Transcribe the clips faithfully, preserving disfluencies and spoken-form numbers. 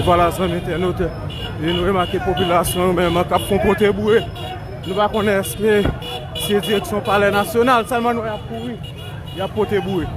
Vwala, zanmi entènot, e nou remake popilasyon yo menm k ap fè yon pote boure. Nou pa konnen èske se direksyon Palè Nasyonal sèlman nou wè y ap kouri, y ap pote boure.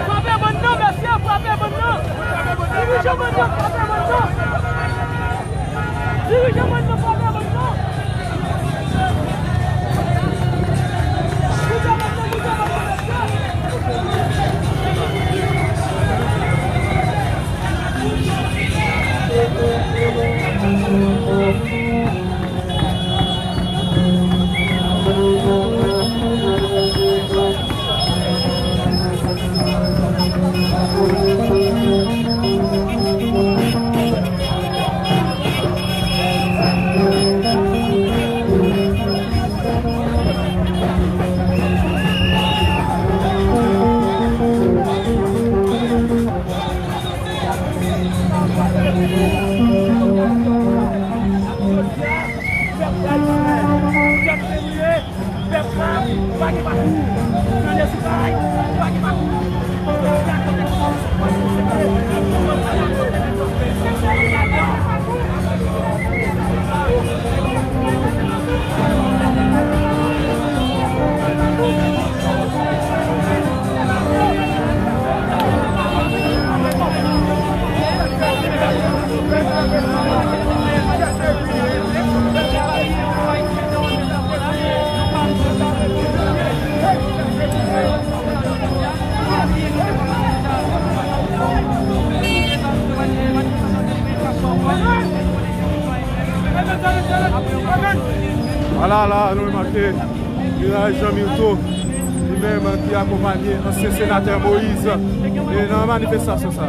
Frape bann nan, mesye, frape bann nan. Dirije bann nan, frape bann nan. Dirije bann nan, frape bann nan. Bouje bann nan, bouje bann nan, mesye. Vwala, la, nou remake Miray Jean Milto, li menm ki akonpanye ansyen senatè Moïse, e nan manifestasyon sa.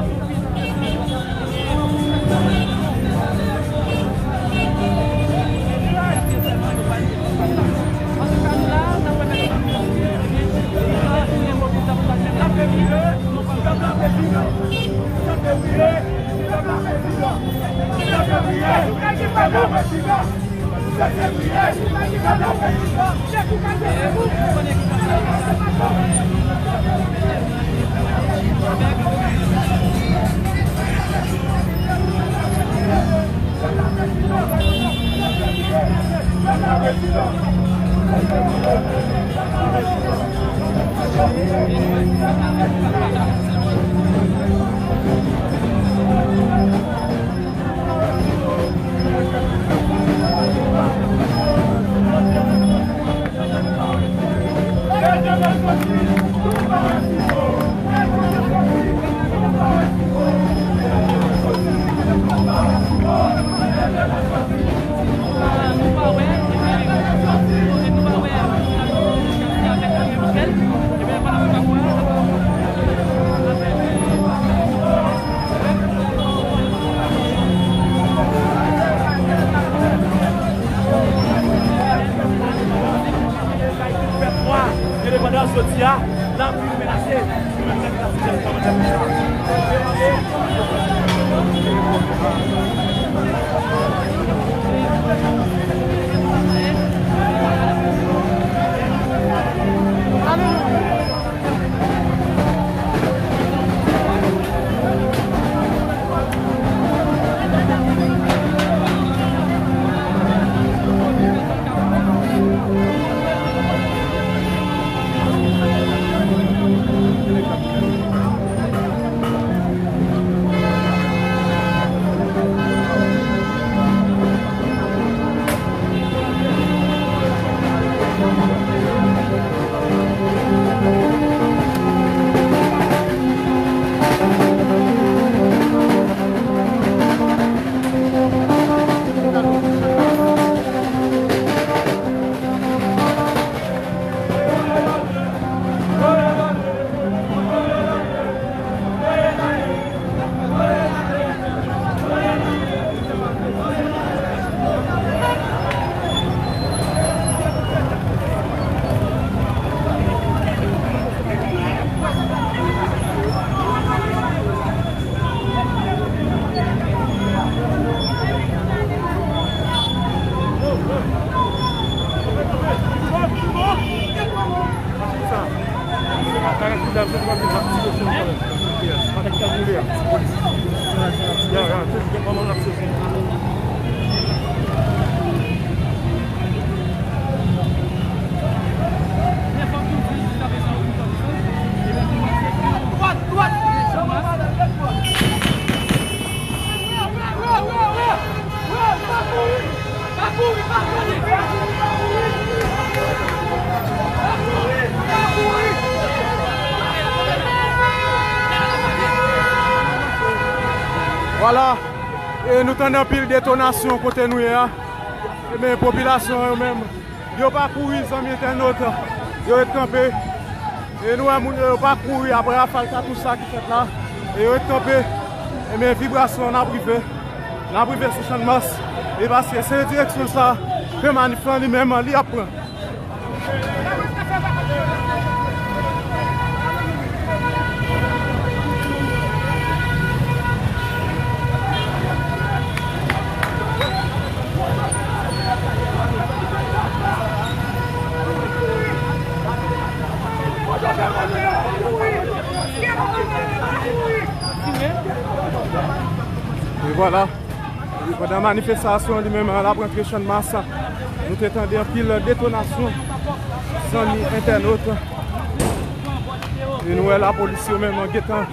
Jodi a, lapli menase, nou menm nèg Lasijèn kòmanse konsa. Vwala, e nou tande anpil detonasyon kote nou ye a. Ebyen, popilasyon an yo menm, yo pa kouri, zanmi entènot, yo ret kanpe. E nou wè moun yo, yo pa kouri apre rafal katouch sa ki fèt la. E yo ret kanpe. Ebyen, vibrasyon an ap rive. N ap rive sou Channmas. E paske se direksyon sa ke manif lan li menm li ap pran. E vwala. Epi pandan manifestasyon an li menm l ap rantre Channmas, nou te tande anpil detonasyon, zanmi entènot. E nou wè lapolis yo menm gentan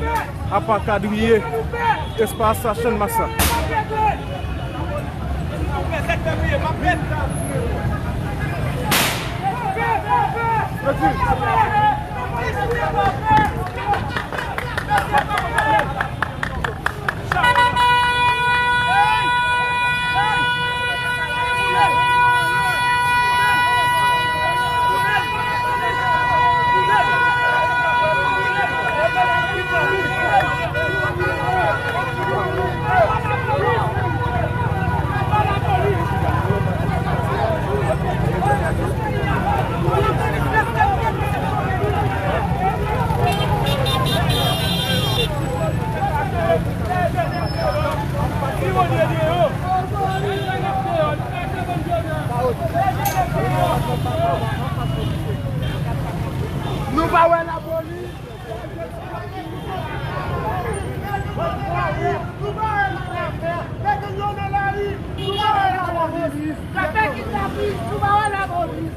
ap kadriye espas Channmas la. Nou pa wè lapolis. Nou pa wè lapolis. Nou pa wè lapolis. Zafè ki t ap di, nou pa wè lapolis.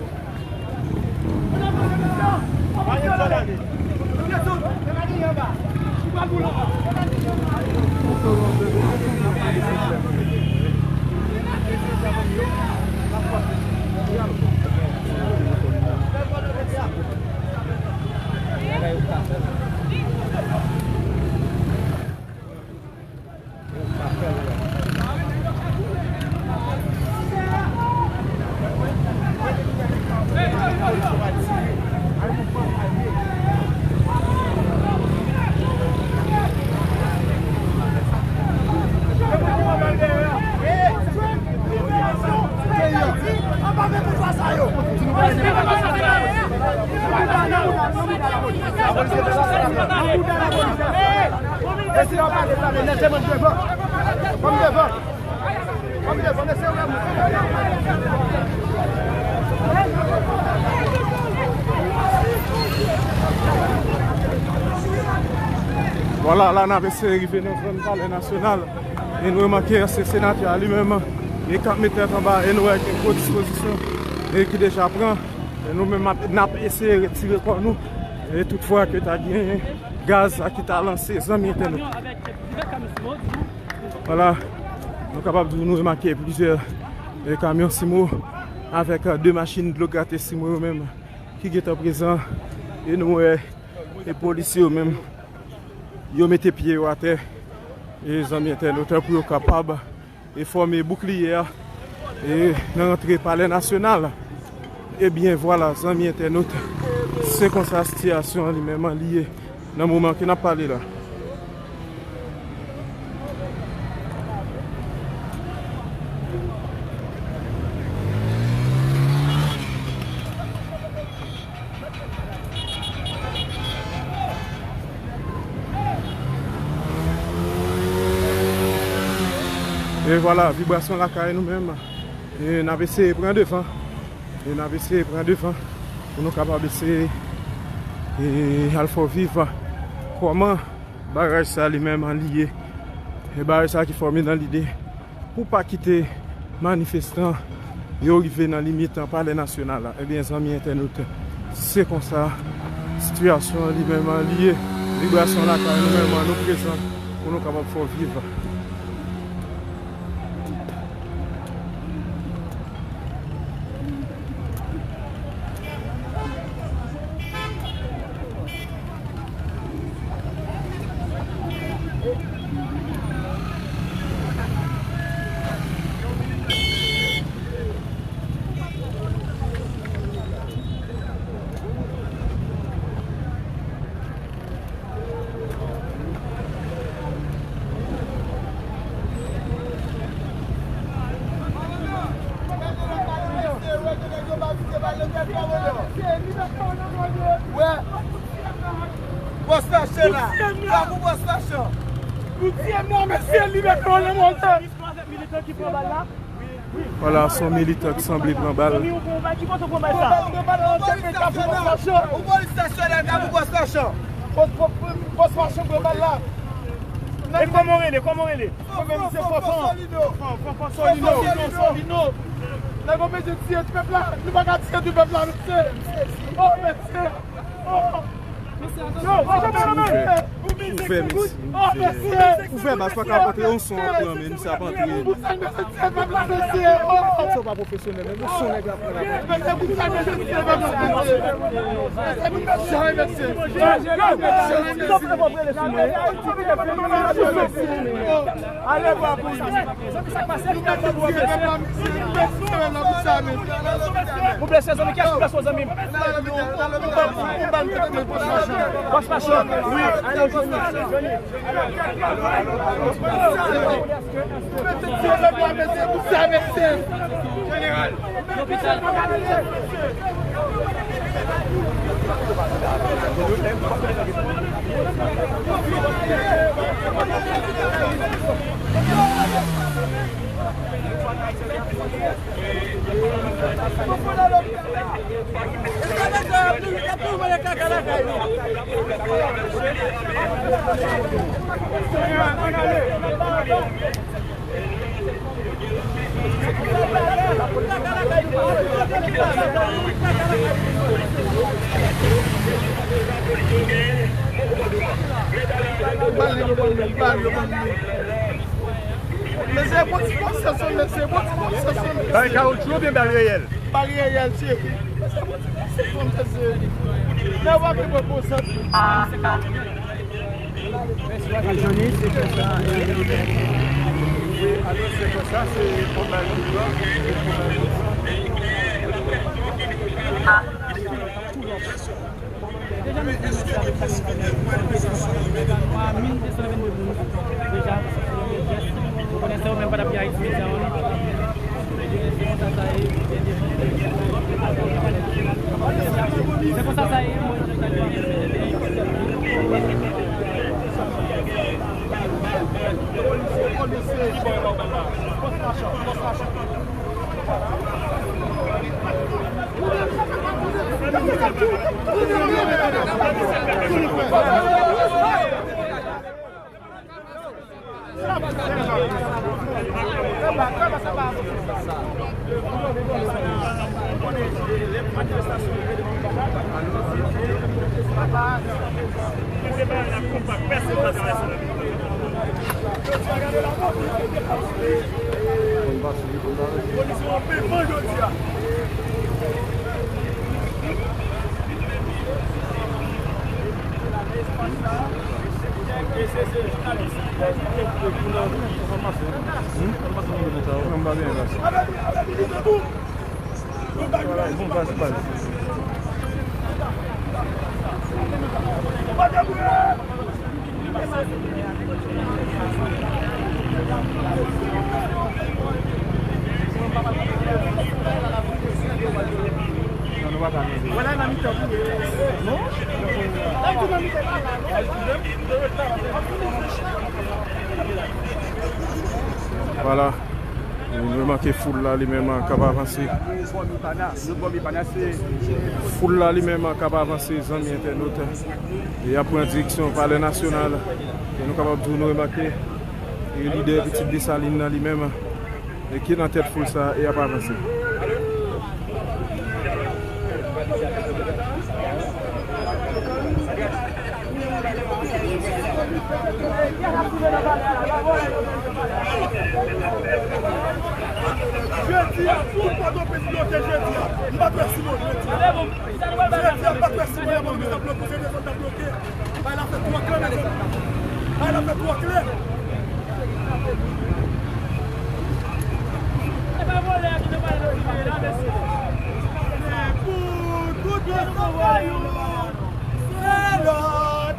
Vwala, la n ap eseye rive nan zòn Palè Nasyonal. E nou remake se senatè a li menm, e k ap met tèt anba, e nou wè gen gwo dispozisyon, e ki deja pran. E nou menm ap, n ap eseye retire kò nou. E toutfwa ke ta genyen gaz a ki ta lanse, zanmi entènot. Vwala, nou kapab di w nou remake plizyè, e, kamyon Simo avèk, e, de machin dlo grate Simo yo menm ki gentan prezan. E nou wè, e, polisye yo menm, yo mete pye yo atè, e, zanmi entènot, pou yo kapab e fòme boukliye a, e nan rantre Palè Nasyonal. Ebyen, vwala, zanmi entènot, se konsa sitiyasyon an li menm an li ye nan moman ke n ap pale la. E vwala, vibrasyon lakay nou menm. E n ap eseye pran devan. E n ap eseye pran devan pou nou kapab eseye, e, al fè w viv kòman baraj sa li menm an li ye. E baraj sa ki fòme nan lide pou pa kite manifestan yo rive nan limit Palè Nasyonal la. Ebyen, zanmi entènot, se konsa sitiyasyon an li menm an li ye. Vibrasyon lakay nou menm an, nou prezan pou nou kapab fè w viv. Wè. Bòs Fashion la. Sa pou Bòs Fashion. Nou tiye m nan, mesye, libète w nan motè. Avèk militan ki pran bal la. Vwala, se yon militan ki sanble pran bal. Zanmi, ou pran bal, ki kote w pran bal sa? Ou polis stasyonè, ka pou Bòs Fashion. Bòs Fashion pran bal la. E kòman w rele? Kòman w rele? Mwen menm se Fanfan. Fanfan Solino. Fanfan Solino. Nèg yo bezwen tiye tout pèp la. Nou pa ka tiye tout pèp la, mesye. Oh, mesye. Oh. Mesye, atansyon. Ouvè, mesye. Ouvè, baz pa ka antre yon son an pran, men misye ap antre. Sa pa pwofesyonèl, men yon son nèg la pran la. Ou blese, zanmi, kiyès ki blese w, zanmi? Bòs Fashion. Wi, ale jwenn li. Jeneral. Mesye, bon ti konsesyon, mesye, bon ti konsesyon, mesye. Bal kawotchou oubyen bal reyèl? Bal reyèl, cheri. Mesye, bon ti konsesyon, mesye. Lè w ap li bon konsesyon. Johnny, se konsa. Alò, se konsa, se konba yo. Deja, mesye, mesye, avèk sa, nou pale de mil de san vennde moun. Deja, se yon jès. Ou konnen se yo menm pa t ap gen Ayiti deja, wi. Se konsa sa ye, se devan. Mesye, avèk sa, nou Se konsa sa ye, mwen. Vwala. Nou remake foul la li menm k ap avanse. Foul la li menm k ap avanse, zanmi entènot. E y ap pran direksyon Palè Nasyonal. E nou kapab di w nou remake, e lidè Pitit Desalin nan li menm, e ki nan tèt foul sa e ap avanse. Jedi a, tout Pòtoprens bloke jedi a. M pa t wè Simon jedi a. Jedi a, m pa t wè Simon, y ap bloke, y ap bloke, se de zòn t ap bloke. Bagay la fèt twò klè, mezanmi. Bagay la fèt twò klè. Se pou tout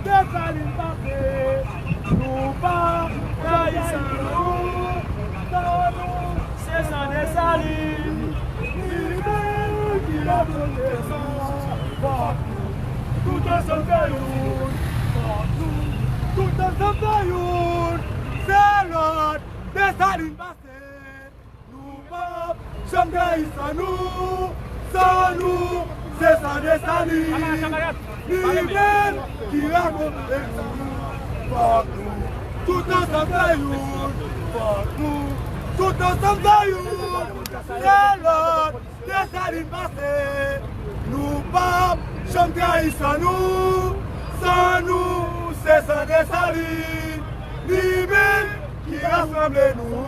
Desalin pase. Nou pa trayi san nou, san nou, se san Desalin. Li menm ki reprezante sa. Fòk nou tout ansanm fè youn. Fòk nou tout ansanm fè youn. Se lòd Desalin pase. Nou p ap janm trayi san nou, san nou, se san Desalin. Li menm ki rakonte nou. Fòk nou tout ansanm fè youn. Fòk nou tout ansanm fè youn. Se lòd Desalin pase. Nou p ap janm trayi san nou, san nou, se san Desalin. Li menm ki rasanble nou.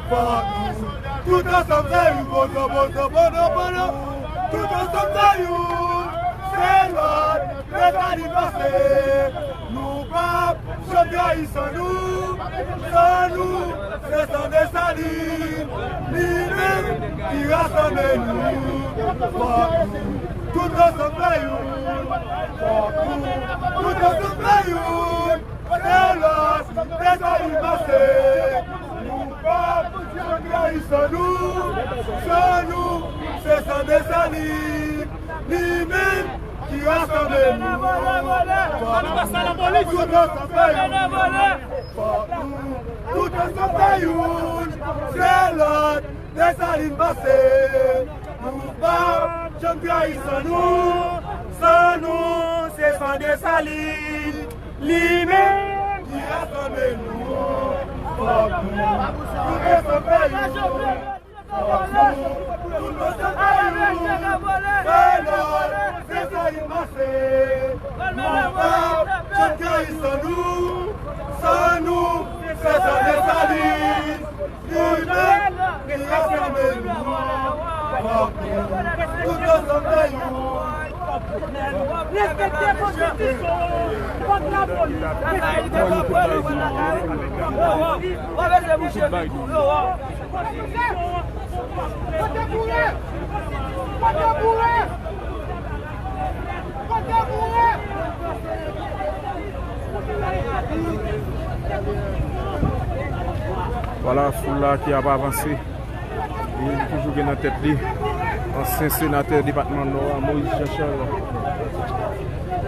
Fòk nou tout ansanm fè youn, bozo, bozo, bono, bono. Tout ansanm fè youn, se lòd Desalin pase. Nou p ap janm trayi san nou, san nou, se san Desalin. Li menm ki rasanble nou. Fòk nou tout ansanm fè youn. Fòk nou tout ansanm fè youn. Se lòd Desalin pase. Nou p ap janm trayi san nou, san nou, se san Desalin. Li menm ki rasanble nou. Fòk nou tout ansanm fè youn. Fòk nou tout ansanm fè youn. Se lòd Desalin pase. Nou p ap janm trayi san nou, san nou, se san Desalin. Li menm ki rasanble nou. Fòk nou tout ansanm fè youn. Fòk nou tout ansanm fè youn. Se lòd Desalin pase. Nou p ap janm trayi san nou, san nou, se san Desalin. Li menm ki rasanble nou. Fòk nou tout ansanm fè youn. Respekte konstitisyon an, fòk lapolis respekte konstitisyon an. Kote boure? Kote boure? Kote boure? Vwala foul la ki ap avanse. E li toujou gen nan tèt li ansyen senatè depatman Nò a, Moïse Jean Charles. E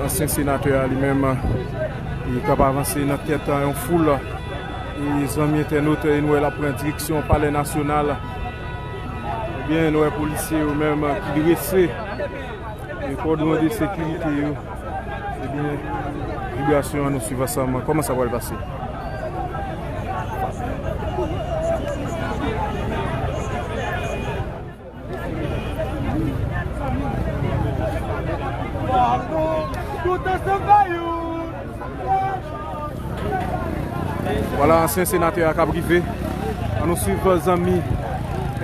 ansyen senatè a li menm, e k ap avanse nan tèt yon foul, e zanmi entènot, e nou wè l ap pran direksyon Palè Nasyonal. Ebyen, nou wè polisye yo menm ki drese, e kòdon de sekirite yo. Ebyen, vibrasyon an nou swiv ansanm kòman sa pral pase. Vwala ansyen senatè a k ap rive. Ann nou swiv zanmi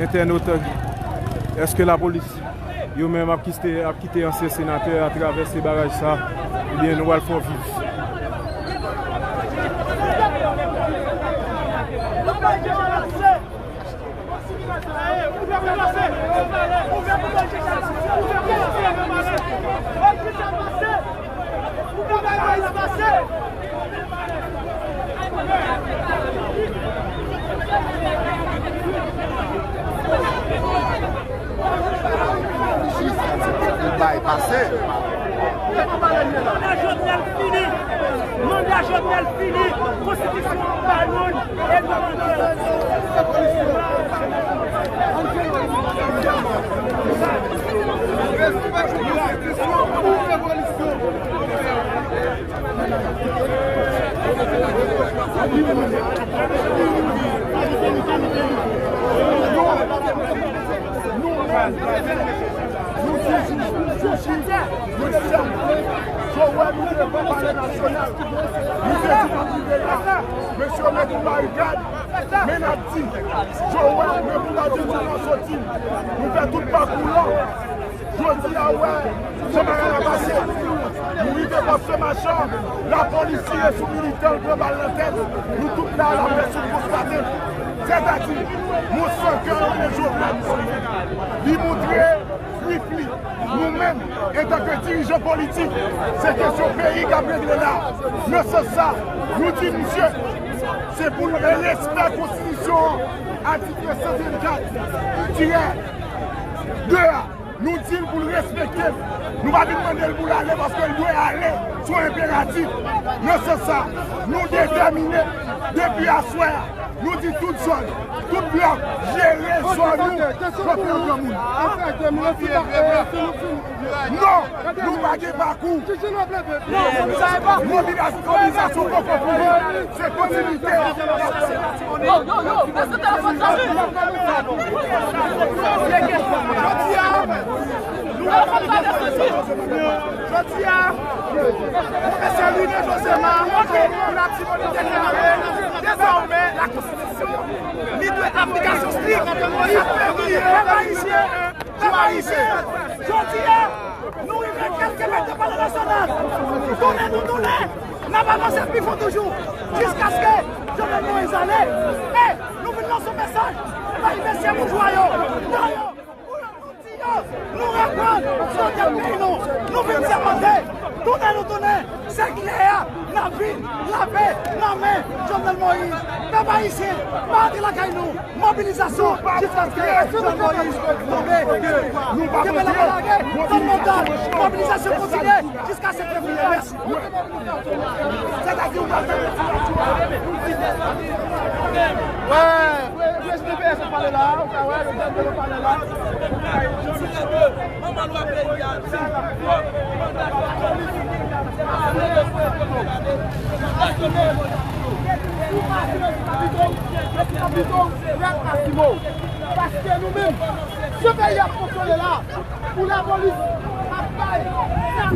entènot. Èske lapolis yo menm ap kite, ap kite ansyen senatè a travèse baraj sa? Ebyen, nou pral fè w viv. Bay pase. Manda Jovenel fini! Manda Jovenel fini! Konstitisyon an pa nou l, e nou mande l. Respekte konstitisyon pou revolisyon. Nou menm, nou di jou, jou Jodi a, nou chèf, Joel, nou devan Palè Nasyonal. Nou te di n ap rive la. Mesye yo met yon barikad. Men n ap di, Joel, men pou gade nou nan soti. Nou fè tout pakou la. Jodi a, wè, jan bagay la pase. Nou rive bò Sen Machan, lapolis tire sou militan, l pran bal nan tèt. Nou tout la, laprès sot konstate. Sètadi, yon san kè antre Jovenel Moïse. Li montre grif li. Nou menm, antanke dirijan politik, se kesyon peyi k ap regle la. Nan sans sa, nou di misye, se pou l respè konstitisyon an, atik san trannkat, tirè de a. Nou di l pou l respekte l. Nou pa vin mande l pou l ale paske l dwe ale sou enperatif. Nan sans sa, nou detèmine depi aswè a. Nou di tout zòn, tout blòk, jere zòn nou. Jòfè granmoun. Non, nou pa gen pakou. Mobilizasyon, mobilizasyon poko fini. Se kontinite. Yo, yo, yo, èske telefòn chaje? Jodi a, nou fè sèvi de Josema, pou n ap di moun deklare, dezòmè, la konstitisyon, li dwe aplikasyon strik. Chak fevriye, pèp ayisyen, pèp ayisyen. Jodi a, nou rive kèlke mèt de Palè Nasyonal. Tounen nou tounen, n ap avanse pi fon toujou, jiskaske Jovenel Moïse ale. E nou vin lanse yon mesaj bay mesye boujwa yo, nan yo, pou yo di yo, nou reprann sote peyi nou, nou vin sèmante, tounen nou tounen, se kle a, n ap vin lape nan men Jovenel Moïse. Pèp ayisyen, pa antre lakay nou. Mobilizasyon jiskaske Jovenel Moïse tonbe. Kenbe la pa lage, tann montan. Mobilizasyon kontinye jiska sèt fevriye. Mèsi. Wè, wè, wè, S D P S ap pale la, ou ka wè, yo janm yo pale la. Manman lwa peyi a. Paske nou menm, jan peyi a fonksyone la, pou lapolis ap bay zam.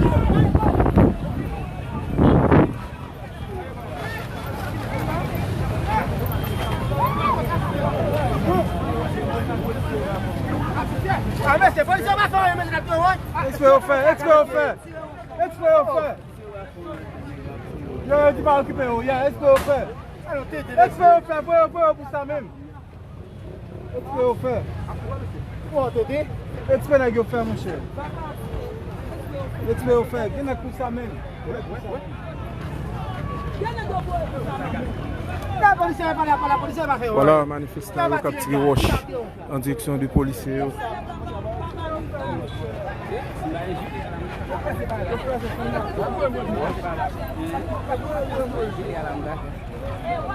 A, mesye, polisye pa fè anyen, mesye, n ap fè anyen. Eksprè yo fè, eksprè yo fè. Eksprè yo fè. Yo, yo di pa okipe yo, ya, eksprè yo fè. Eksprè yo fè, voye yo, voye yo pou sa menm. Eksprè yo fè. Eksprè nèg yo fè, monchè. Retire yo fè, gen nèg konsa menm. Vwala, manifestan yo k ap tire wòch an direksyon de polisye yo.